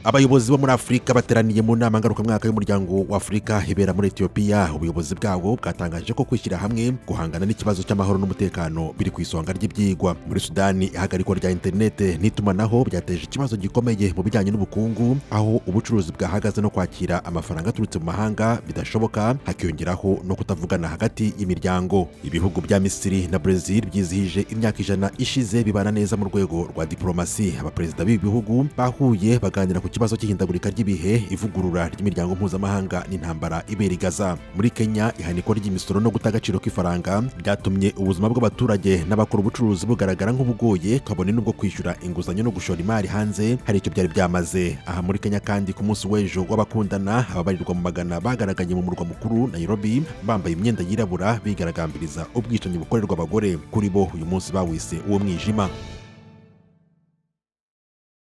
Abayobozi bo muri Afurika bateraniye mu nama ngarukamwaka y'Umuryango wa Afurika ibera muri Etiyopiya. Ubuyobozi bwawo bwatangaje ko kwishyira hamwe, guhangana n'ikibazo cy'amahoro n'umutekano biri ku isonga ry'ibyigwa. Muri Sudani, ihagarikwa rya interinete n'itumanaho byateje ikibazo gikomeye mu bijyanye n'ubukungu, aho ubucuruzi bwahagaze no kwakira amafaranga aturutse mu mahanga bidashoboka, hakiyongeraho no kutavugana hagati y'imiryango. Ibihugu bya Misiri na Brazil byizihije imyaka 100 ishize bibana neza mu rwego rwa diplomasi. Abaperezida b'ibi bihugu bahuye baganira ku kibazo cy'ihindagurika ry'ibihe, ivugurura ry'imiryango mpuzamahanga n'intambara ibera i Gaza. Muri Kenya, ihanikwa ry'imisoro no guta agaciro k'ifaranga byatumye ubuzima bw'abaturage n'abakora ubucuruzi bugaragara nk'ubugoye, kabone n'ubwo kwishyura inguzanyo no gushora imari hanze hari icyo byari byamaze. Aha muri Kenya kandi, ku munsi w'ejo w'abakundana, ababarirwa mu magana bagaragaye mu murwa mukuru Nairobi bambaye imyenda yirabura, bigaragambiriza ubwicanyi bukorerwa abagore. Kuri bo, uyu munsi bawise uwo mwijima.